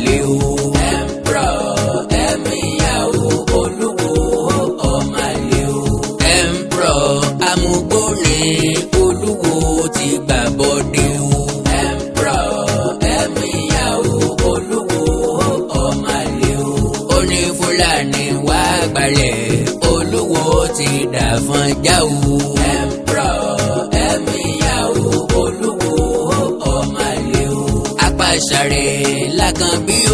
Àlè o. Emperor ẹ̀míyàwó, Olúwo ọmọ àlè o. Emperor amúgbóni, Olúwo ti gbà bọ́dé o. Emperor ẹ̀míyàwó, Olúwo ọmọ àlè o. Ó ní Fúlàní wá gbalẹ̀, Olúwo ti dàfọ́n já o. Emperor ẹ̀míyàwó, Olúwo ọmọ àlè o. Apàṣàrẹ̀ lákan bí o,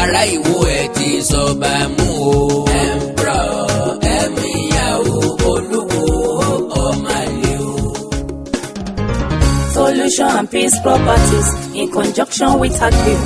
ará Ìwó ẹ̀ ti sọba mú o. Emperor ẹ̀míyàwó, Olúwo ọmọ àlè o. Solution and Peace Properties in conjunction with Agview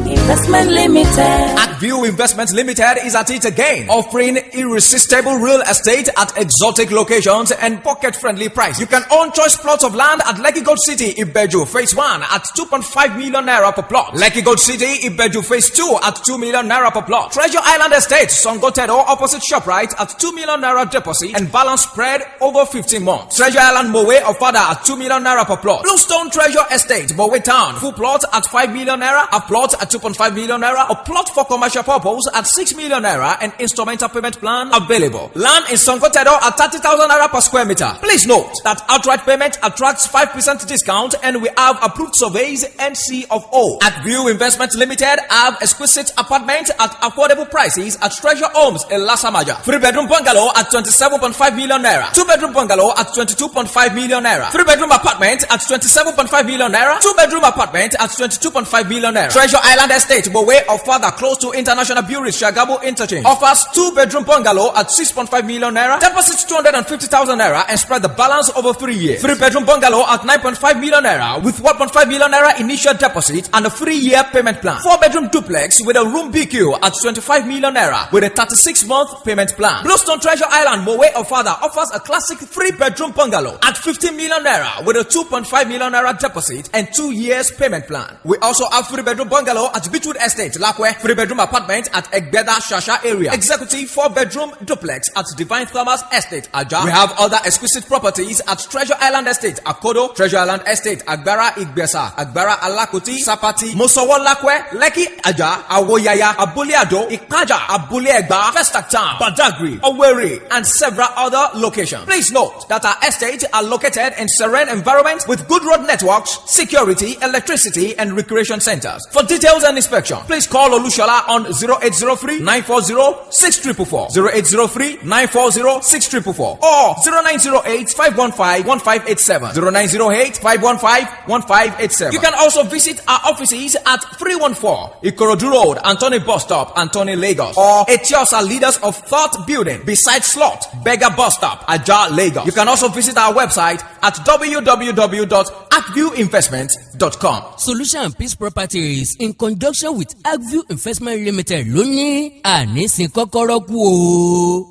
Investment Limited. Agview Investment Limited is at it again, offering irresistible real estate at exotic locations and pocket-friendly price. You can own choice plots of land at Lekki Gold City, Ibeju, Phase 1 at 2.5 million naira per plot. Lekki Gold City, Ibeju, Phase 2 at 2 million naira per plot. Treasure Island Estate, Sangotedo, opposite ShopRite at 2 million naira deposit and balance spread over 15 months. Treasure Island Mowe Ofada at 2 million naira per plot. Bluestone Treasure Estate, Mowe Town, full plot at 5 million naira, a plot at 2.5 million naira, a plot for commercial purpose at 6 million naira and instrumental payment plan available. Land in Sangotedo at 30,000 naira per square meter. Please note that outright payment attracts 5% discount and we have approved surveys and C of O. At View Investment Limited have exquisite apartment at affordable prices at Treasure Homes in Lasamaja. Three bedroom bungalow at 27.5 million naira. Two bedroom bungalow at 22.5 million naira. Three bedroom apartment at 27.5 million naira. Two bedroom apartment at 22.5 million naira. Treasure Island Estate, Mowe Ofada, close to International Breweries, Shagamu Interchange, offers two bedroom bungalow at 6.5 million naira. Deposit 250,000 naira and spread the balance over 3 years. Three bedroom bungalow at 9.5 million naira with 1.5 million naira initial deposit and a 3-year payment plan. Four bedroom duplex with a room BQ at 25 million naira with a 36 month payment plan. Bluestone Treasure Island, Mowe Ofada offers a classic three bedroom bungalow at 15 million naira with a 2.5 million naira deposit and 2 years payment plan. We also have three bedroom bungalow at Beechwood Estate, Lakwe, three bedroom apartment at Egbeda Shasha area, executive four bedroom duplex at Divine Thomas Estate, Aja. We have other exquisite properties at Treasure Island Estate, Akodo, Treasure Island Estate, Agbara Igbesa, Agbara Alakoti, Sapati, Mosowo Lakwe, Lekki Aja, Awoyaya, Abule Ado, Ikaja, Abule Egba, Festac Town, Badagry, Owerri, and several other locations. Please note that our estates are located in serene environments with good road networks, security, electricity, and recreation centers. For details and inspection, please call Olushola on 0803 940 6444, 0803 940 6444 or 0908 515 1587, 0908 515 1587. You can also visit our offices at 314 Ikorodu Road, Anthony Bus Stop, Anthony, Lagos, or Etiosa Leaders of Thought Building beside Slot, Beggar Bus Stop, Ajah, Lagos. You can also visit our website at www.akviewinvestments.com. Solution and Peace Properties in conjunction with Agview Investment Limited ló ní ànísìn kọ́kọ́rọ́ kú o.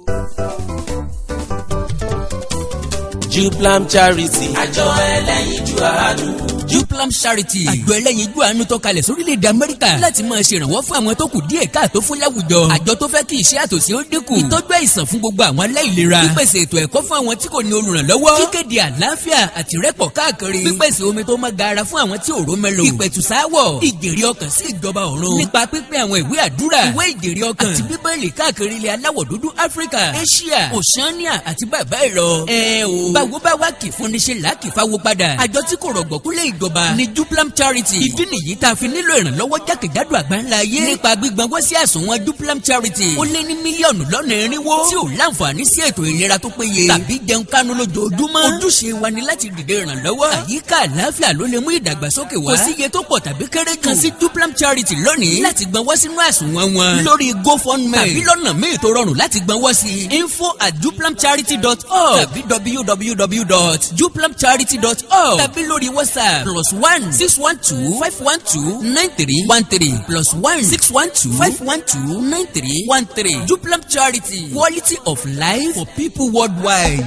Juplam Charity. Àjọ ẹlẹ́yinjú àánú. Juplam Charity, àjọ ẹlẹ́yinjú àánú tó kalẹ̀ sórílẹ̀-èdè Amẹ́ríkà láti máa ṣèrànwọ́ fún àwọn tó kù díẹ̀ káàtó fún láwùjọ. Àjọ tó fẹ́ kí iṣẹ́ àtòsí ó dínkù, ìtọ́jú àìsàn fún gbogbo àwọn aláìlera, pípèsè ètò ẹ̀kọ́ fún àwọn tí kò ní olùrànlọ́wọ́, kíkéde àlàáfíà àti rẹ́pọ̀ káàkiri, pípèsè omi tó mọ́ gaara fún àwọn tí òró mẹ́lò, ìpẹ̀tùsáwọ̀, ìjèrè ọkàn sí ìjọba ọ̀run nípa pípín àwọn ìwé àdúrà, ìwé ìjèrè ọkàn àti Bíbélì káàkiri ilẹ̀ aláwọ̀ dúdú, Áfíríkà, Asia, Oceania àti bàbá ìlọ. Ẹ o, báwo bá wá kì fún ní ṣe làákì fáwọ́ padà. Àjọ tí kò rọ̀gbọ̀kú lé ìjọba ní Juplam Charity. Ìdí nìyí tá a fi nílò ìrànlọ́wọ́ jákèjádò àgbáńlá ayé nípa gbígbọ́nwọ́ sí àsùnwọ̀n Juplam Charity. Ó lé ní mílíọ̀nù lọ́nà 400 tí ò láǹfààní sí ètò ìlera tó péye tàbí jẹun kánú lójoojúmọ́. Ojúṣe wa ni láti dìde ìrànlọ́wọ́. Àyíká àlàáfíà ló lè mú ìdàgbàsókè wá. Kò sí iye tó pọ̀ tàbí kéré jù. Kàn sí Juplam Charity lónìí láti gbọ́nwọ́ sínú àsùnwọ̀n wọn lórí GoFundMe tàbí lọ́nà míì tó rọrùn láti gbọ́nwọ́ sí: info@juplamcharity.org tàbí www.juplamcharity.org tàbí lórí WhatsApp +1 612 512 9313, +1 612 512 9313. Juplam Charity, quality of life for people worldwide.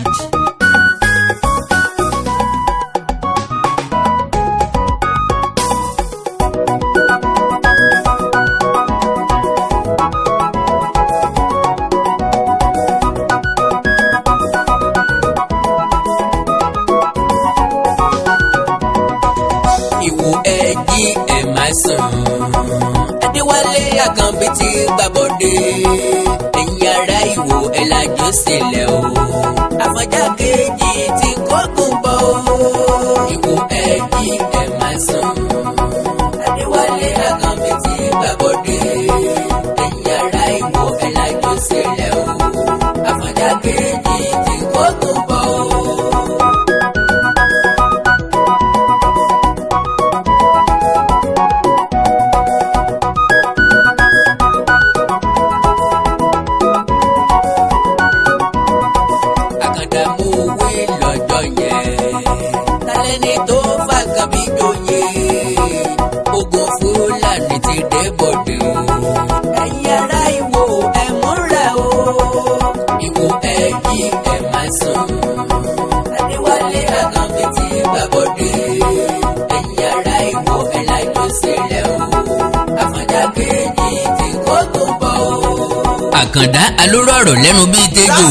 Ìwò ẹ̀jí ẹ̀ máa sàn. Adéwálé Àkànbí ti gbàbọ̀dé. Ẹ̀yin ará Ìwó, ẹ̀ lajú sílẹ̀ o. Àfọ̀njá kejì ti kógun bọ̀ o. Ìwó, ẹ jí, ẹ má sùn. Adéwálé Àkànbí ti gbàbọ̀dé. Ẹ̀yin ará Ìwó, ẹ̀ lajú sílẹ̀ o. Àfọ̀njá kejì ti kógun bọ̀ o. Àkàndá mú wí lọ́jọ́ yẹn. Tálẹ́ni tó fàkàbí joyè. Ogun Fúlàní ti dé bòde o. Ẹ̀yin ará Ìwó, ẹ múra o. Ìwó, ẹ jí, ẹ má sùn. Adéwálé Àkànbí ti gbàbọ̀dé. Ẹ̀yin ará Ìwó, ẹ lajú sílẹ̀ o. Àfọ̀njá kejì ti kógun bọ̀ o. Àkàndá alóró ọ̀rọ̀ lẹ́nu bíi tejò,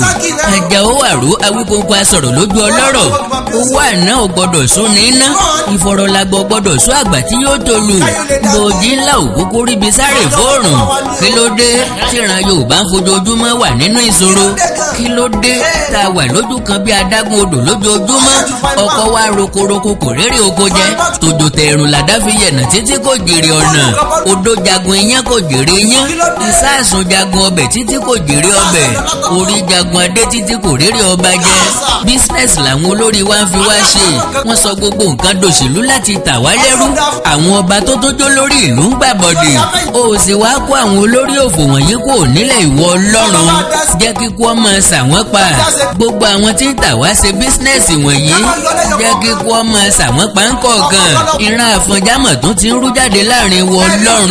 Àjàó àrò, Awíkóńkó asọ̀rọ̀ lójú ọlọ́rọ̀. Owó àná ò gbọ́dọ̀ sún ní iná, ìfọ̀rọ̀lágbọ̀ gbọ́dọ̀ sún àgbà tí yóò tolù. Bòjì ńlá òkúkú ríbi sáré fóòrùn. Kí ló dé tíran Yorùbá ń fojoojúmọ́ wà nínú ìṣòro? Kí ló dé tá a wà lójú kan bí adágún odò lójoojúmọ́? Ọkọ wa rokoroko, kò rérè oko jẹ. Tòjò tẹ̀rùn làdá fi yẹ̀nà títí, kò jèrè ọ̀nà. Odó jagun iyán, kò jèrè iyán. Ìsáàsùn jagun ọbẹ̀ títí, kò jèrè ọbẹ̀. Orí jagun adé títí, kò rérè ọba jẹ. Business làwọn olórí wa ń fi wá ṣe. Wọ́n sọ gbogbo nǹkan dòṣèlú láti tà wá lẹ́rú. Àwọn ọba tó tó jó lórí ìlú ń gbàbọ̀dè. Ó sì wá kó àwọn olórí òfò wọ̀nyí kò nílẹ̀. Ìwọ Ọlọ́run, jẹ́ kíkú ọmọ sàwọ́n pa. Gbogbo àwọn tí ń tà wá ṣe business wọ̀nyí, jẹ́ kíkú ọmọ sàwọ́n pa ń kọ̀ọ̀kan. Ìran Àfọ̀njámọ̀ tó ti ń rú jáde láàrin wọ Ọlọ́run,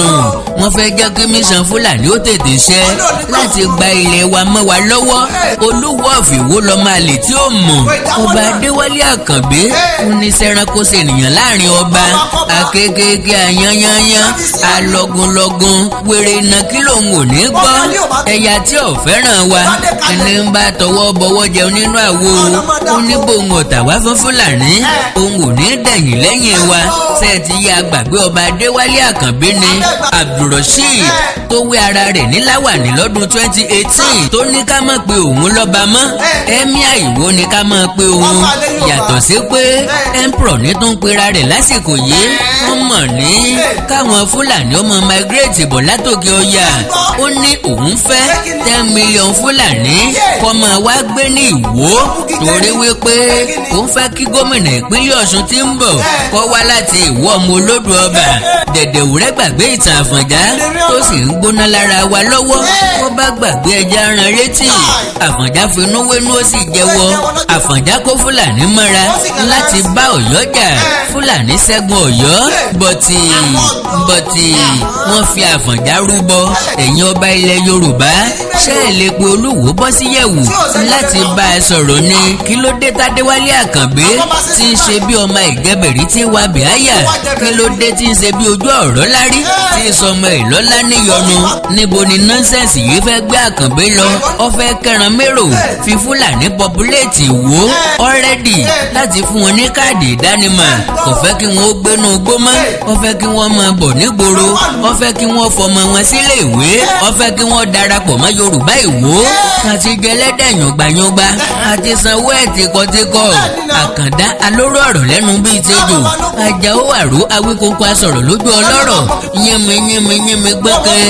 wọ́n fẹ́ jẹ́ kí mission Fúlàní ó tètè ṣẹ láti gba ilẹ̀ wa mọ́ wa lọ́wọ́. Olúwo ọ̀fìwó lọ́mọ àlè tí ó mọ̀. Ọba Adéwálé Àkànbí oníṣẹ́ranko ṣènìyàn láàrin ọba akékèké, àyányányán, alọ́gunlọ́gun, wèrè iná. Kí lòun ò ní gbọ́? Ẹ̀yà tí ò fẹ́ràn wa, ẹni ń bá tọwọ́ bọwọ́ jẹun nínú àwo, ó ní bòun ọ̀tà wá fún Fúlàní, òun ò ní dẹ̀yìn lẹ́yìn wa. Ṣe é ti yá gbàgbé ọba Adéwálé Àkànbí ni Abdulrasheed tó wé ara rẹ̀ ní láwàní lọ́dún 2018, tó ní ká má pe òun lọ́ba mọ́, Emir Ìwó ni ká má pe òun? Yàtọ̀ sí pé emperor ní tó ń pera rẹ̀ lásìkò yìí, wọ́n mọ̀ ní káwọn Fúlàní ọmọ migrate bọ̀ látòkè ọya. Ó ní òun fẹ́ 10 million Fúlàní kó máa wá gbé ní Ìwó, torí wípé òun fẹ́ kí gómìnà ìpínlẹ̀ Ọ̀ṣun tí ń bọ̀ kó wá láti Ìwó, ọmọ olódò ọba. Dẹ̀dẹ̀wúrẹ́ gbàgbé ìtàn Àfọ̀njá tó sì ń gbóná lára wa lọ́wọ́. Wọ́n bá gbàgbé, ẹja ran létí. Àfọ̀njá finú wénú, ó sì jẹ́wọ́. Àfọ̀njá kó Fúlàní mọ́ra láti bá Ọ̀yọ́ jà. Fúlàní ṣẹ́gun Ọ̀yọ́, but wọ́n fi Àfọ̀njá rúbọ. Ẹ̀yin ọba ilẹ̀ Yorùbá, ṣé ẹ lè pe Olúwo bọ́ sí yẹ̀wù láti bá a sọ̀rọ̀ ni? Kí ló dé tádéwálé Àkànbí tí ń ṣe bí ọmọ ìgẹ́bẹ̀rí tí wà bíáyà? Kí ló dé tí ń ṣe bí ojú ọ̀rọ̀ lárí tí ń sọmọ ìlọ́lá níyọnu? Níbo ni nonsense yìí fẹ́ gbé Àkànbí lọ? Ó fẹ́ kẹran mérò fi Fúlàní populate Ìwó already láti fún wọn ní káàdì ìdánimọ̀. Kò fẹ́ kí wọ́n ó gbénú gbó mọ́, ó fẹ́ kí wọ́n máa bọ̀ nígboro, ó fẹ́ kí wọ́n fọmọ wọn sílé ìwé, ó fẹ́ kí wọ́n darapọ̀ mọ́ Yorùbá Ìwó. Àti jẹlẹ́dẹ̀ yùngbàyùngbà, àti sanwó ẹ̀ tìkọ̀tìkọ̀. Àkàndá alóró ọ̀rọ̀ lẹ́nu bíi tejò, Àjàó àrò, Awíkóńkó asọ̀rọ̀ lójú ọlọ́rọ̀, yínmi yínmi yínmi gbẹ́kẹ́,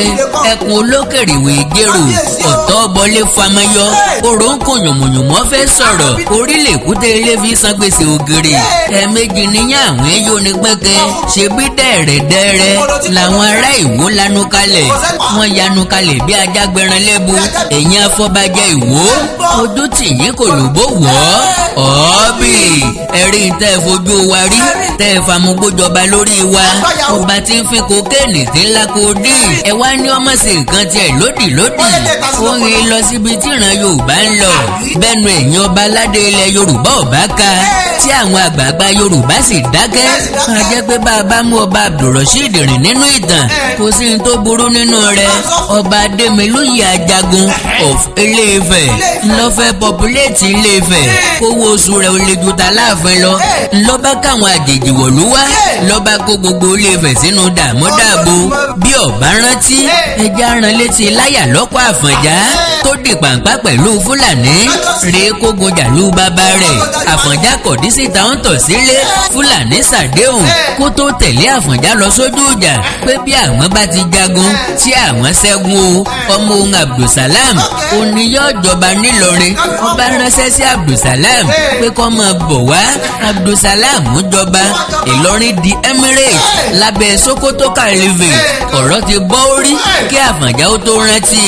ẹkùn olókèrèwé jèrò, ọ̀tọ́ bọlé famayọ, oró ń kò yànmùyànmọ́ fẹ́ sọ̀rọ̀, orílẹ̀ èkúté ilé fi san gbèsè ògèrè, ẹ̀ẹ̀mejì níyàn àwọn èyí ní gbẹ́kẹ́. Ṣebí dẹ̀rẹ̀dẹ̀rẹ̀ làwọn ará Ìwó lanu kalẹ̀, wọ́n yanu kalẹ̀ bí ajágbẹran lẹ́bu. Ẹ̀yin afọbajẹ Ìwó, ojú tì yín kò lùbó wọ̀ ọ́ ọ́ọ́bì. Ẹ̀rí tẹ́ ẹ fojú wa rí, tẹ́ ẹ famugbójọba lórí wa, ọba tí ń fi kokéènì tí ńlá kó dì, ẹ wá ní ọmọ sí nǹkan tiẹ̀ lódì lódì, ó ń lọ síbi tí ìran Yorùbá ń lọ. Bẹ́ẹ̀nu ẹ̀yin ọba aládé ilẹ̀ Yorùbá ọba ká tí Tí àwọn àgbààgbà Yorùbá sì dákẹ́, a jẹ́ pé bá a bá mú ọba Abdulrasheed rìn nínú ìtàn, kò sí ní tó burú nínú rẹ̀. Ọba Adémilúyè Ajagun of Ilé-Ifẹ̀ ńlọ́fẹ́ populate Ilé-Ifẹ̀, kówó oṣù rẹ̀ ò lè ju ta láàfin lọ, ńlọ́ba káwọn àjèjì wọ̀lú wá, lọ́ba kó gbogbo Ilé-Ifẹ̀ sínú dààmú dààbò. Bí ọba rántí, ẹja rán létí láyà lọ́pọ̀ Àfọ̀njá tó di pàǹpá pẹ̀lú Fúlàní rèé kógun jàlú bàbá rẹ̀. Àfọ̀njá kọ̀dí síta, ń tọ̀ sílé. Fúlàní ṣàdéhùn kó tó tẹ̀lé Àfọ̀njá lọ sójú ìjà pé bí àwọn bá ti jagun tí àwọn ṣẹ́gun o, ọmọ òun Abdulsalam òní yóò jọba nílọrin. Ọba ránṣẹ́ sí Abdulsalam pé kó máa bọ̀ wá. Abdulsalam jọba, Ìlọrin di emirate lábẹ́ Sokoto Caliphate. Ọ̀rọ̀ ti bọ́ orí kí Àfọ̀njá ó tó rántí.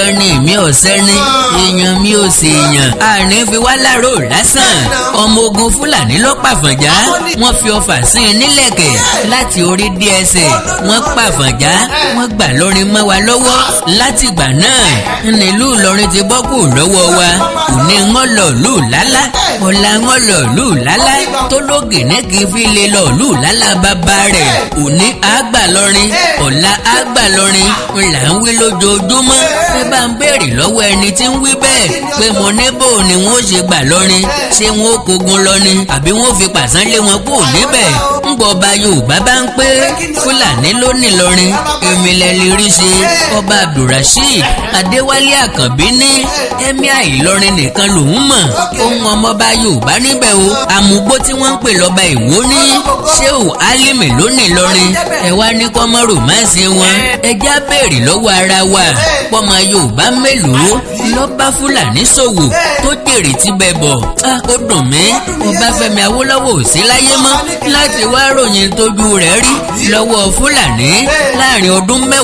Ẹni mi ò sẹ́ni, èèyàn mi ò sì èèyàn, àní fi wá láàrò lásán. Ọmọ ogun Fúlàní ló pàfọ̀njá. Wọ́n fi ọfà sí i nílẹ̀kẹ̀ láti orí dé ẹsẹ̀. Wọ́n pàfọ̀njá, wọ́n gbà lọ́rin mọ́ wa lọ́wọ́. Látìgbà náà nílùú Ìlọrin ti bọ́ kù lọ́wọ́ wa. Òní ń lọ lù lálá, ọ̀la ń lọ lù lálá, tó lóògì ní kí fi lè lọ lù lálá bàbá rẹ̀. Òní àgbà lọ́rin, ọ̀la àgbà lọ́rin là ń wí lójoojúmọ́. Ẹ bá ń béèrè lọ́wọ́ ẹni tí ń wí bẹ́ẹ̀ pé mo ní bò ni wọ́n ṣe gbà lọ́rin? Ṣé wọ́n ó kogun lọ ni, àbí wọ́n fi pàṣán lé wọn kúrò níbẹ̀? Ń gbọ́ ọba Yorùbá bá ń pé Fúlàní ló ní Ìlọrin, èmi lẹ lè rí ṣe. Ọba Abdulrasheed Adéwálé Àkànbí ní Emir Ìlọrin nìkan lòún mọ̀, ohun ọmọọba Yorùbá níbẹ̀ o. Àmúgbó tí wọ́n ń pè lọ́ba Ìwó ní Sheu Alimi ló ní Ìlọrin. Ẹ wá ní kọ́mọ́ romance wọn. Ẹ já béèrè lọ́wọ́ ara wa, pọ́mọ Yorùbá mélòó ló bá Fúlàní ṣòwò tó jèrè tí bẹ́ẹ̀ bọ̀? Ó dùn mí, Ọbáfẹ́mi Awólọ́wọ̀ ò sí láyé mọ́ láti wá ròyìn tójú rẹ̀ rí lọ́wọ́ Fúlàní láàrin ọdún 10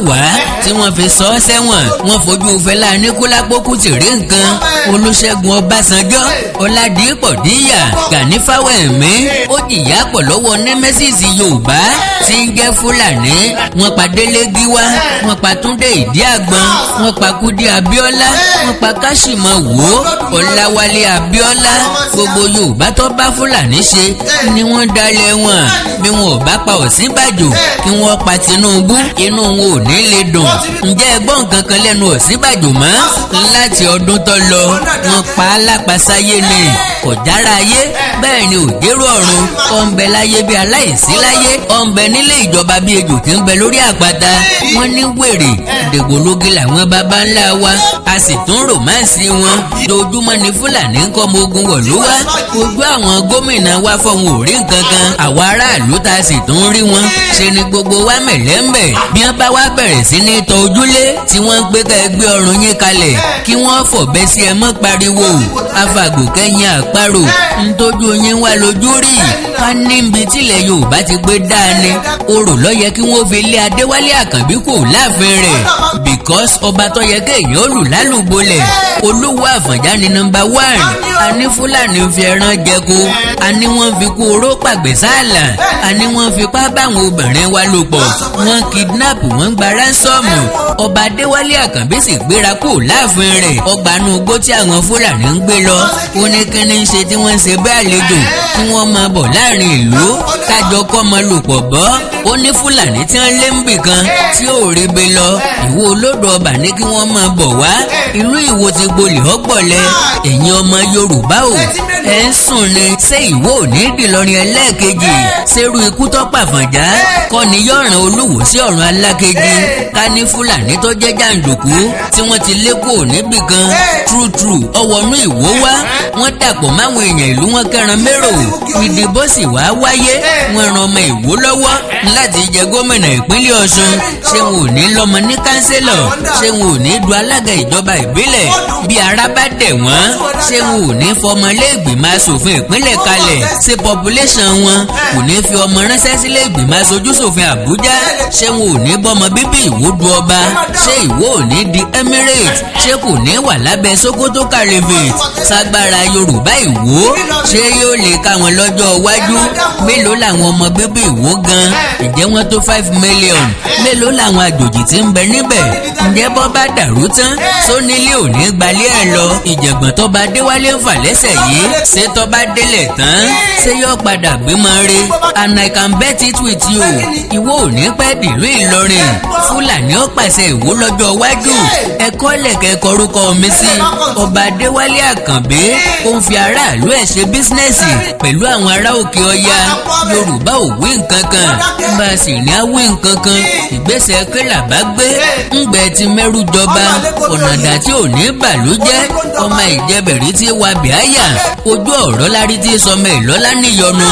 tí wọ́n fi sọ ọ́ sẹ́wọ̀n. Wọ́n fojú Fẹlá Aníkúlápó Kútì rí nǹkan, Olúṣẹ́gun Ọbásanjọ́, Ọládìpọ̀ Díyà, Gani Fáwẹ̀mí ó jìyà pọ̀ lọ́wọ́ nemesis Yorùbá tí ń jẹ́ Fúlàní. Wọ́n pa Délé Gíwá, wọ́n pa Túndé Ìdíàgbọn, wọ́n pa Kúdí Abíọ́lá, wọ́n pa Káṣímọ̀wò Ọláwálé Abíọ́lá. Gbogbo Yorùbá tó bá Fúlàní ṣe ni wọ́n dalẹ̀ wọn. Bí wọn ò bá pa Ọ̀ṣínbàjò, kí wọ́n pa Tinubu, inú wọn ò ní lè dùn. Ǹjẹ́ ẹ gbọ́ nǹkan kan lẹ́nu Ọ̀ṣínbàjò mọ́ láti ọdún tó lọ? Wọ́n pa á lápasáyé ni, kò jára ayé, bẹ́ẹ̀ ni òjérò ọ̀run. Ó ń bẹ láyé bí aláìsí láyé, ó ń bẹ nílé ìjọba bí ejò tí ń bẹ lórí àpáta. Wọ́n ní wèrè dègbòlógi làwọn baba ńlá wa, a sì tún romance wọn. Lójúmọ́ ni Fúlàní ń kọ́ ọmọ ogun wọ̀lú wá. Ojú àwọn gómìnà wa fọ̀hún ò rí nǹkan kan. Àwa aráàlú tá a sì tún rí wọn, ṣe ni gbogbo wa mẹ̀lẹ́mbẹ̀. Bí wọ́n bá wá bẹ̀rẹ̀ sí ní tọ ojúlé tí wọ́n ń gbé ká ẹgbẹ́ ọrùn yín kalẹ̀, kí wọ́n fọ̀bẹ sí ẹ mọ́ pariwo afàgò kẹ́yìn àparò. Ntójú yín wá lójú rí. Ká níbi tílẹ̀ Yorùbá ti gbé dáa ni orò ló yẹ kí wọ́n fi lé Adéwálé Àkànbí kò láàfin rẹ̀, because ọba tó yẹ kéèyàn ó lù lálùbọ́lẹ̀, Olúwo Àfọ̀njá ni number one. A ní Fúlàní fi ẹran jẹko, a ní wọ́n fi kú oró pàgbẹ́ sáàlà, a ní wọ́n fipá báwọn obìnrin wa lò pọ̀, wọ́n kidnap, wọ́n gba ransom. Ọba Adéwálé Àkànbí sì gbéra kú láàfin rẹ̀, ọgbà inú igbó tí àwọn Fúlàní ń gbé lọ. Ó ní kíní ń ṣe tí wọ́n ń ṣe bẹ́ẹ̀ àlejò kí wọ́n máa bọ̀ láàrin ìlú kájọ kọ́ ọmọ lò pọ̀ bọ́. Ó ní Fúlàní tí wọ́n lé ń bì kan tí ò ríbi lọ, Ìwó olódò ọba ní kí wọ́n máa bọ̀ wá ìlú. Ìwó ti gbolè ọgbọ̀lẹ̀. Ẹ̀yin ọmọ Yorùbá o, ẹ̀ ń sùn ni. Ṣé Ìwó ò ní dìlọrin ẹlẹ́ẹ̀kejì? Ṣerú ikú tó pàfọ̀njá kọ́ ni yọ̀ràn Olúwo sí ọ̀run alákejì? Ká ní Fúlàní tó jẹ́ jàǹdùkú tí wọ́n ti lé kúrò níbì kan, true true, ọwọ́nú Ìwó wá, wọ́n dàpọ̀ máwọn èèyàn ìlú, wọn kẹran mérò, ìdìbò sì wá wáyé, wọ́n ran ọmọ Ìwó lọ́wọ́ láti jẹ gómìnà ìpínlẹ̀ Ọ̀ṣun, ṣé wọn ò ní lọ́mọ ní councillor? Ṣé wọn ò ní du alága ìjọba ìbílẹ̀? Bí ara bá dẹ̀ wọ́n, ṣé wọn ò ní fọmọ lẹ́gbìmọ̀ asòfin ìpínlẹ̀ kalẹ̀? Ṣé population wọn kò ní fi ọmọ ránṣẹ́ sílé ìgbìmọ̀ aṣojúṣòfin Àbújá? Ṣé wọn ò ní bọ́mọ bíbí Ìwó du ọba? Ṣé Ìwó ò ní di emirate? Ṣé kò ní wà lábẹ́ Sokoto Caliphate? Ságbára Yorùbá Ìwó, ṣé yóò lè ká wọn lọ́jọ́ iwájú? Mélòó làwọn ọmọ bíbí Ìwó gan? Ǹjẹ́ wọ́n tó 5 million? Mélòó làwọn àjòjì tí ń bẹ níbẹ̀? Ǹjẹ́ bọ́ bá dàrú tán, sónílé ò ní gbalẹ̀ ẹ̀ lọ? Ìjàngbọ̀n tó bá Déwálé ń fà lẹ́sẹ̀ yìí. Ṣé tó bá délẹ̀ tán, ṣé yóò padà bímọ re? And I can bet it with you, Ìwó ò ní pẹ́ dìlú Ìlọrin. Fúlàní ó pàṣẹ Ìwó lọ́jọ́ iwájú. Ẹ̀kọ́ lẹ̀kẹ́ kọrúkọ mi sí Ọba Adéwálé Àkànbí. Ó ń fi aráàlú ẹ̀ ṣe business pẹ̀lú àwọn ará òkè ọya. Yorùbá ò wí nǹkan kan, bá a sì ní á wí nǹkan kan. Ìgbésẹ̀ kílà bá gbé ńgbẹ́ ti mẹ́rù jọba, ọ̀nà dà tí ò ní bàlújẹ́. Ọmọ ìjẹbẹ̀rí tí wà bíáyà, ojú ọ̀rọ̀ lárí tí sọmọ ìlọ́lá níyọnu.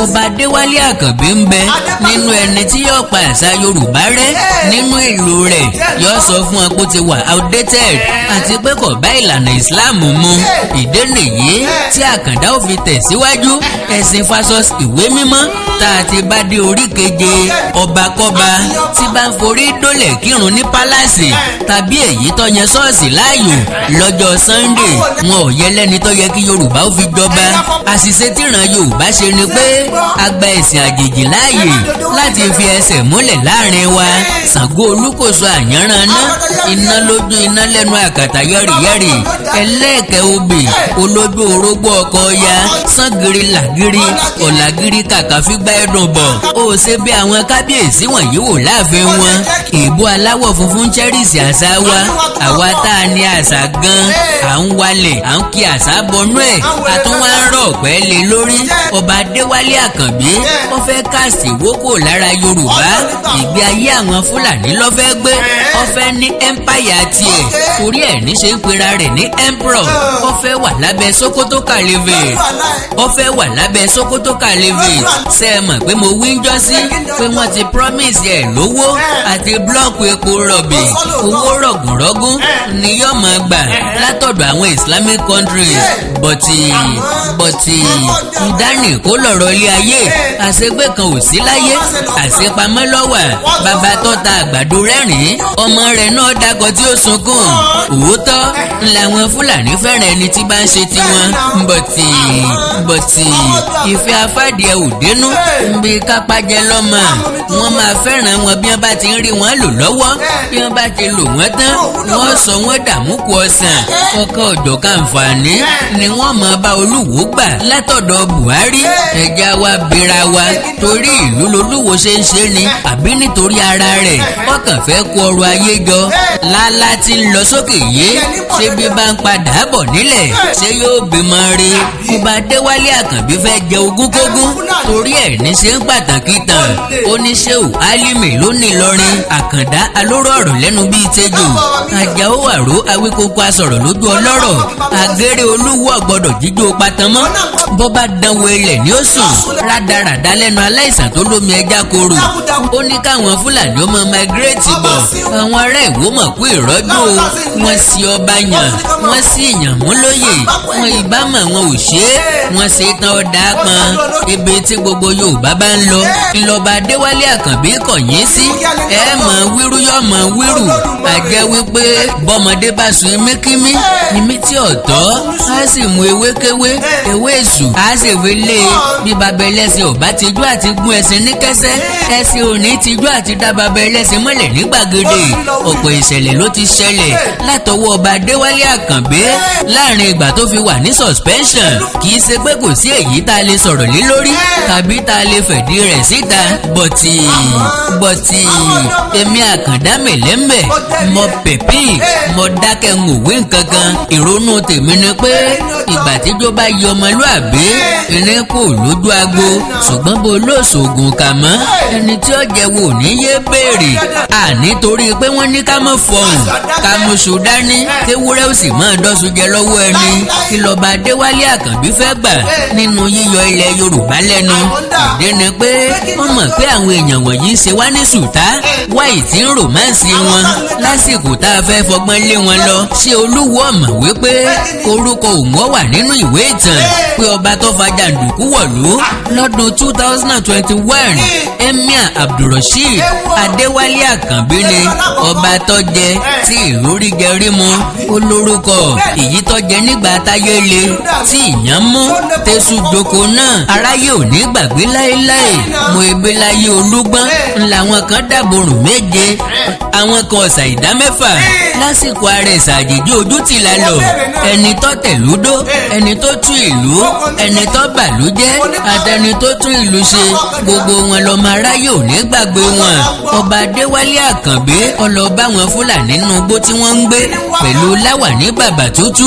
Ọba Adéwálé Àkànbí ń bẹ nínú ẹni tí yóò pa àṣà Yorùbá rẹ́ nínú ìlú rẹ̀. Yóò sọ fún ọ pé ó ti wà outdated àti pé kò bá ìlànà Islam mu. Ìdí nìyí tí Àkàndá ò fi tẹ̀síwájú. Ẹ̀sìn versus ìwé mímọ́ tá a ti bá dé orí keje. Ọba kọ́ba tí bá ń forí dólẹ̀ kírun ní palace tàbí èyí tó yẹn ṣọ́ọ̀ṣì láàyò lọ́jọ́ Sunday, wọn ò yẹ lẹ́ni tó yẹ kí Yorùbá ó fi jọba. Àṣìṣe tíran Yorùbá ṣe ni pé a gba ẹ̀sìn àjèjì láàyè láti fi ẹsẹ̀ múlẹ̀ láàrin wa. Ṣàngó Olúkòso, àyànrànná iná lójú, iná lẹ́nu, àkàtà yẹ́rìyẹ́rì, ẹlẹ́ẹ̀kẹ́ obì, olójú orógbó, ọkọ̀ ya sangiri làgiri ọ̀làgiri, kàkà fígbà ẹ̀dùn bọ̀. Ó ṣe bí àwọn kábíyèsí wọ̀nyí wò láàfin wọn. Ìbò aláwọ̀ funfun cherish àṣà wa. Àwa tá a ní àṣà gan, à ń walẹ̀, à ń kí àṣà bọnú ẹ̀, àtúnwá ń rọ̀ pẹ́ lé lórí. Ọba Adéwálé Àkànbí, ó fẹ́ cast Ìwó kò lára Yorùbá. Ìgbé ayé àwọn Fúlàní ló fẹ́ gbé. Ó fẹ́ ní empire tiẹ̀, torí ẹ̀ ní ṣe ń pera rẹ̀ ní emperor. Ó fẹ́ wà lábẹ́ Sokoto Caliphate, ó fẹ́ wà lábẹ́ Sokoto Caliphate. Ṣe é mọ̀ pé mo wí ń jọ́sí pé wọ́n ti promise ẹ̀ lówó àti block epo rọ̀bì? Owó rọ̀gùnrọ̀gùn ni yóò máa gbà látọ̀dọ̀ àwọn Islamic countries. But ìdánì kó lọ̀rọ̀ ilé ayé, àṣegbé kan ò sí láyé, àṣepamọ́ lọ́wà. Bàbá tó ta àgbàdo rẹ́rìn-ín, ọmọ rẹ̀ náà dákọ̀ tí ó sunkún. Òótọ́ làwọn Fúlàní fẹ́ràn ẹni tí bá ń ṣe tiwọn, but ìfẹ́ afádìẹ ò dénú bí kápájẹ lọ́mọ. Wọ́n máa fẹ́ràn wọn bí wọ́n bá ti ń rí wọn lò lọ́wọ́. Bí wọ́n bá ti lò wọ́n tán, wọ́n sọ wọ́n dààmú kú ọ̀sán. Ọkọ̀ ọ̀jọ̀kan àǹfààní ni wọ́n máa bá Olúwo gbà látọ̀dọ̀ Buhari. Ẹja wa bira wa, torí ìlú lolúwo ṣe ń ṣe ni, àbí nítorí ara rẹ̀? Ọkàn fẹ́ kó ọrọ̀ ayé jọ. Lálá tí ń lọ sókè yìí, ṣé bí bá ń padà bọ̀ nílẹ̀, ṣé yóò bímọ rí? Ọba Adéwálé Àkànbí fẹ́ jẹ ogún kógún, torí ẹ̀ ní ṣe ń pàtàkì tàn. Oníṣẹ́wò Álímì ló ní Ìlọrin. Àkàndá alóró ọ̀rọ̀ lẹ́nu bíi tẹ́jọ́ Àjàó àró, Awíkókó asọ̀rọ̀ lójú ọlọ́rọ̀. Àgẹ́rẹ́ olúwo ọ̀gbọ́dọ̀ jíjó patamọ́. Bó bá dánwò, ilẹ̀ ní ó sùn. Rádaràdá lẹ́nu aláìsàn tó lómi ẹja korò. Ó ní káwọn Fúlàní ó máa migrate bọ̀. Àwọn ará Ìwó mọ̀ kú ìrọ́jú o. Wọ́n sì ọba yàn, wọ́n sì yàn mú lóyè wọn. Ìbámu àwọn ò ṣe é, wọ́n ṣe tán, ọ̀dà pọn ibi tí gbogbo Yorùbá bá ń lọ ńlọba Adéwálé Àkànbí kọ̀yìn sí. Ẹ mọ̀ wíru, yọ̀ mọ̀ wíru. Àjẹ́ wípé bọ́mọdé bá sun imíkímí, imí tí ọ̀tọ́ á sì mú ewékéwé, ewé èṣù á sì fi lé e. Bí bàbá ẹlẹ́sìn ò bá tijú àti gún ẹṣin ní kẹsẹ́, ẹṣin ò ní tijú àti dá bàbá ẹlẹ́sìn mọ́lẹ̀ ní gbàgede. Ọ̀pọ̀ ìṣẹ̀lẹ̀ ló ti ṣẹlẹ̀ látọwọ́ ọba Adéwálé Àkànbí láàrin ìgbà tó fi wà ní suspension. Kì í ṣe pé kò sí èyí tá a lè sọ̀rọ̀ lé lórí tàbí tá a lè fẹ̀dí rẹ̀ síta, but èmi Àkàndá mẹ̀lẹ́mẹ̀, mo pèpì, mo dákẹ́, ń òwe nǹkan kan. Ìrònú tèmi ni pé ìgbà tíjó bá yọ ọmọlúàbí, irin kò lójú agbo. Ṣùgbọ́n bó lóṣoògùn kà mọ́, ẹni tí ó jẹ wò ní yé béèrè. Àní torí pé wọ́n ní ká mọ̀ fọhùn, ká mú ṣù dání, kéwúrẹ́ ò sì máa dọ́sùn jẹ lọ́wọ́ ẹni. Kí lọ́ba Adéwálé Àkànbí fẹ́ gbà nínú yíyọ ilẹ̀ Yorùbá lẹ́nu? Ìdí ni pé wọ́n mọ̀ pé àwọn èèyàn wọ̀nyí ń ṣe wá ní sùtá wáyì tí ń romance wọn lásìkò tá a fẹ́ fọgbọ́n lé wọn lọ. Ṣé Olúwo ọ̀mọ̀ wípé orúkọ òun wà nínú ìwé ìtàn pé ọba tó fa jàǹdùkú wọ̀lú lọ́dún 2021, Emir Abdulrasheed Adéwálé Àkànbí ni ọba tó jẹ? jẹ tí ìlú rí jẹ rí mu ó lórúkọ. Èyí tó jẹ nígbà táyé le tí ìyàn mú tẹ̀sù joko náà, aráyé ò ní gbàgbé láéláé. Mo ebe láyé olúgbọ́n ńlá, wọn kan dàborùn 7, àwọn kan ọ̀sà ìdá 6 lásìkò ààrẹ ìsàjèjì ojú ti là lọ. Ẹni tó tẹ̀lúdó, ẹni tó tún ìlú, ẹni tó bàlú jẹ́ àtẹni tó tún ìlú ṣe, gbogbo wọn lọ́mọ aráyé ò ní gbàgbé wọn. Ọba Adéwálé Àkànbí ọlọ́ba wọn Fúlàní nínú igbó tí wọ́n ń gbé pẹ̀lú láwàní bàbà tútú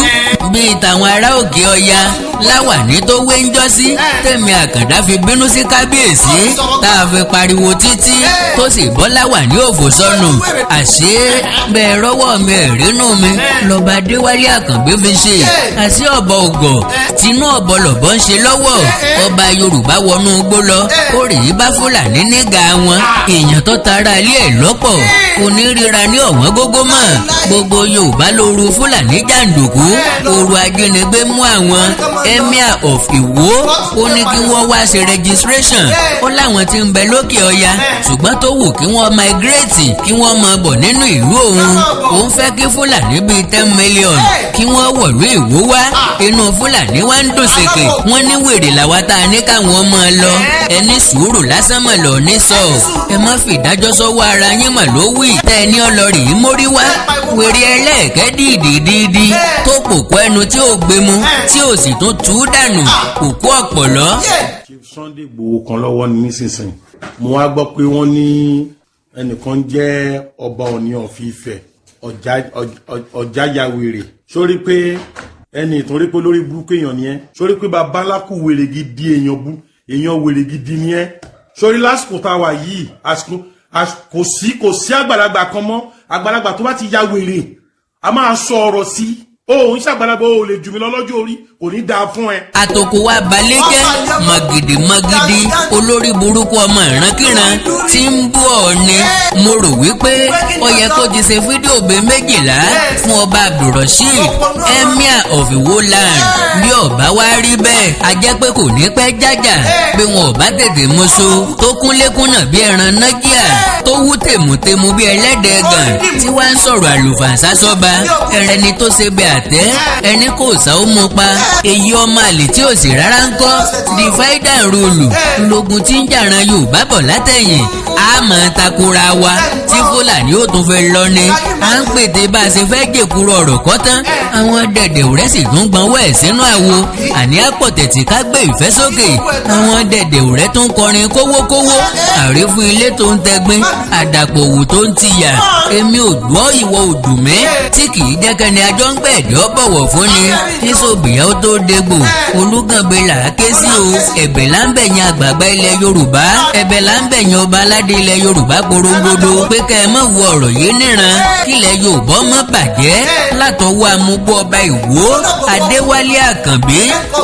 bíi tàwọn ará òkè ọya, láwàní tó wé ń jọ́sí tẹ̀mí Àkàndá fi bínú sí kábíyèsí tá a fi pariwo títí tó sì bọ́ láwàní òfò sọnù. Àṣé bẹ́ẹ̀ rọ́wọ́ mi ẹ̀rínú mi lọ́ba Adéwálé Àkànbí fi ṣe. Àṣé ọ̀bọ ògọ̀ tinú ọ̀bọ lọ̀bọ ń ṣe lọ́wọ́. Ọba Yorùbá wọnú igbó lọ, ó rè é bá Fúlàní nígà wọn. Èèyàn tó tara ilé ẹ̀ lọ́pọ̀ onírira ní ọ̀wọ́n gógó mọ̀. Gbogbo Yorùbá lóru Fúlàní jàǹdùkú, òru ajínigbé mú àwọn. Emir of Ìwó ó ní kí wọ́n wá ṣe registration. Ó láwọn tí ń bẹ lókè ọya ṣùgbọ́n tó wù kí wọ́n migrate, kí wọ́n máa bọ̀ nínú ìlú òun. Òun fẹ́ kí Fúlàní bíi 10 million kí wọ́n wọ̀lú Ìwó wá. Inú Fúlàní wá ń dùn sèkè. Wọ́n ní wèrè làwa tá a ní káwọn máa lọ. Ẹni sùúrù lásán mọ̀ lọ ní sọ. Ẹ má fìdájọ́ sọ́wọ́ ara yín mà ló wí. Tẹ́ ẹ ní ọlọ́rì yìí mórí wá wèrè ẹlẹ́ẹ̀kẹ́ dìdìdìdì tó pòkó ẹnu tí ò gbé mu tí ò sì tún tú dànù òkú ọ̀pọ̀lọ́. Chief Sunday Igboho kan lọ́wọ́ ní nísinsìnyí. Mo wá gbọ́ pé wọ́n ní ẹnìkan jẹ́ ọba Ọ̀ọ̀ni of Ifẹ̀, Ọ̀jájá wèrè. Sórí pé ẹni ìtúnrí pé lórí burúkú èèyàn ni ẹ. Sórí pé babaláku wèrè gidi, èèyàn bú, èèyàn wèrè gidi ni ẹ. Sórí lásìkò tá a wà yìí, àsìkò kò sí àgbàlagbà kan mọ́. Àgbàlagbà tó bá ti ya wèrè, a máa sọ ọ̀rọ̀ sí o. Ò ń ṣàgbàlagbà, o ò lè jù mí lọ lọ́jọ́ orí. Kò ní dáa fún ẹ. Àtòkò wa balẹ̀ jẹ́ màgìdì màgìdì, olórí burúkú ọmọ ìrankíran tí ń bú Ọ̀ọ́ni. Mo rò wípé ó yẹ kó ti ṣe fídíò bíi 12 fún ọba Abdulrasheed, Emir of Iwo land. Bí ọba wa rí bẹ́ẹ̀, a jẹ́ pé kò ní pẹ́ jájà bí wọn ò bá tètè mú so tó kúnlékúnà bí ẹran nájíà, tó wú tèmùtèmù bí ẹlẹ́dẹ̀ẹ́ gàn, tí wàá ń sọ̀rọ̀ àlùfàǹsá sọ́ba ẹrẹni tó ṣe bẹ àtẹ́ ẹni kò sá ó mú pa. Èyí ọmọ àlè tí ò sì rárá ń kọ́. Divide and rule lógun tí ń jàran Yorùbá bọ̀ látẹ̀yìn. A máa takora wa tí Fúlàní ó tún fẹ́ lọ ni à ń pètè bá a ṣe fẹ́ jèkúrò ọ̀rọ̀ kọ́ tán. Àwọn dẹ̀dẹ̀ rẹ̀ sì tún gbọ́nwọ́ ẹ̀ sínú àwo. Àní àpọ̀tẹ̀tì ká gbé ìfẹ́ sókè. Àwọn dẹ̀dẹ̀ rẹ̀ tún kọrin kówókówó àrífún ilé tó ń tẹgbín àdàpọ̀ òwò tó ń tiyà. Èmi ò gbọ́, ìwọ òdùn mí tí kì í jẹ́ kẹ́ni ajọ́ ń gbẹ̀dẹ̀ bọ̀wọ̀ fún ni níṣòbìyàn ó tó dégbò. Olúgànbẹ là á ké sí o. Ẹ̀bẹ̀ là ń bẹ̀yìn àgbààgbà ilẹ̀ Yorùbá, ẹ̀bẹ̀ là ń bẹ̀yìn ọba aládé ilẹ̀ Yorùbá porongodo pé kẹ́ ẹ má wo ọ̀rọ̀ yìí níran, kílẹ̀ Yorùbá má bàjẹ́ látọwọ́ amúgbó ọba Ìwó Adéwálé Àkànbí,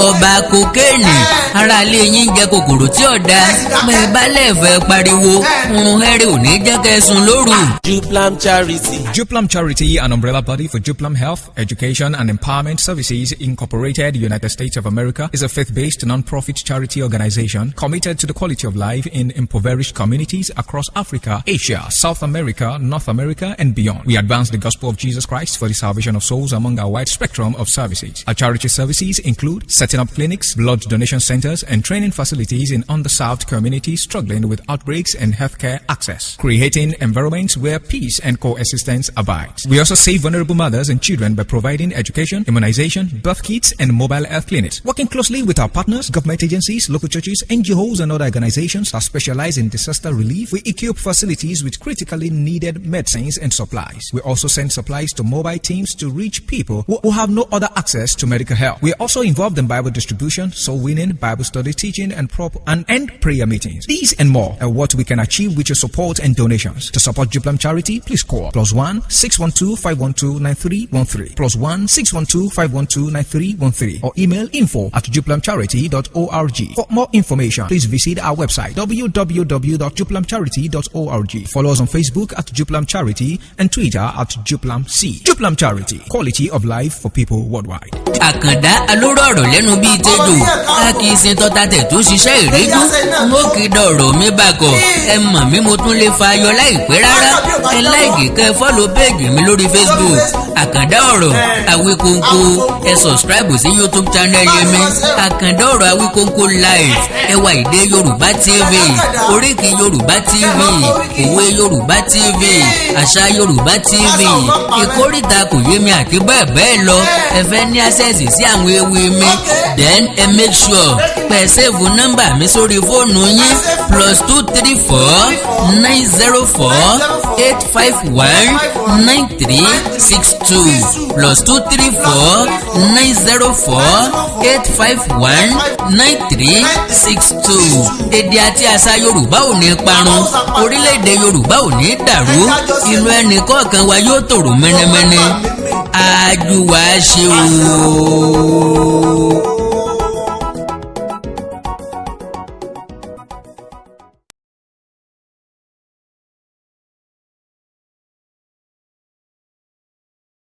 ọba kokéènì. Aráalé yín jẹ kòkòrò tí ọ̀dà bẹ́ẹ̀ bá lẹ́ẹ̀fẹ́ pariwo ń hẹ́rẹ́ ò ní jẹ́ kẹ́ sùn lóru. Juplam Charity. Juplam Charity, an umbrella body for Juplam Health, Education and Empowerment Services Incorporated, United States of America, is a faith-based non-profit charity organization committed to the quality of life in impoverished communities across Africa, Asia, South America, North America, and beyond. We advance the gospel of Jesus Christ for the salvation of souls among our wide spectrum of services. Our charity services include setting up clinics, blood donation centers, and training facilities in underserved communities struggling with outbreaks and healthcare access, creating environments where peace and coexistence abides. We also save vulnerable mothers and children by providing education, immunization, birth kits, and mobile health clinics. Working closely with our partners, government agencies, local churches, NGOs, and other organizations that specialize in disaster relief, we equip facilities with critically needed medicines and supplies. We also send supplies to mobile teams to reach people who have no other access to medical help. We are also involved in Bible distribution, soul winning, Bible study teaching, and prop and prayer meetings. These and more are what we can achieve with your support and donations. To support Juplam Charity, please call +1 612 512 9313, +1 612 512 9313, or email info@juplamcharity.org. For more information, please visit our website www.juplamcharity.org. Follow us on Facebook at Juplam Charity and Twitter. Twitter @JuplamC. Juplam Charity, quality of life for people worldwide. Àkàndá alóró ọ̀rọ̀ lẹ́nu bíi tẹ́jọ́, a kì í sin tọ́ta tẹ̀ tó ṣiṣẹ́ ìríjú. N ó kì í dọ̀rọ̀ mi bàkọ̀. Ẹ mọ̀ mí, mo tún lè fa ayọ̀ láìpẹ́ rárá. Ẹ like, kẹ́ ẹ follow page mi lórí Facebook, Àkàndá Ọ̀rọ̀ Àwíkóńkó. Ẹ subscribe sí YouTube channel mi, Àkàndá Ọ̀rọ̀ Àwíkóńkó Live. Ẹwà Èdè Yorùbá TV, Oríkì Yorùbá TV, Òwe Yorùbá TV, Àṣà Yorùbá TV, Ìkórìtà Kò Yé Mi àti bẹ́ẹ̀ bẹ́ẹ̀ lọ. Ẹ fẹ́ ní access sí àwọn ewì mi, then ẹ make sure pé save nọ́mbà mi sórí fóònù yín: +2349048519362, +2349048519362. Èdè àti àṣà Yorùbá ò ní parun, orílẹ̀-èdè Yorùbá ò ní dàrú, inú ẹnì kọ̀ọ̀kan wa yóò tòrò mẹ́nẹ́mẹ́nẹ́. Àjùwà ṣe o.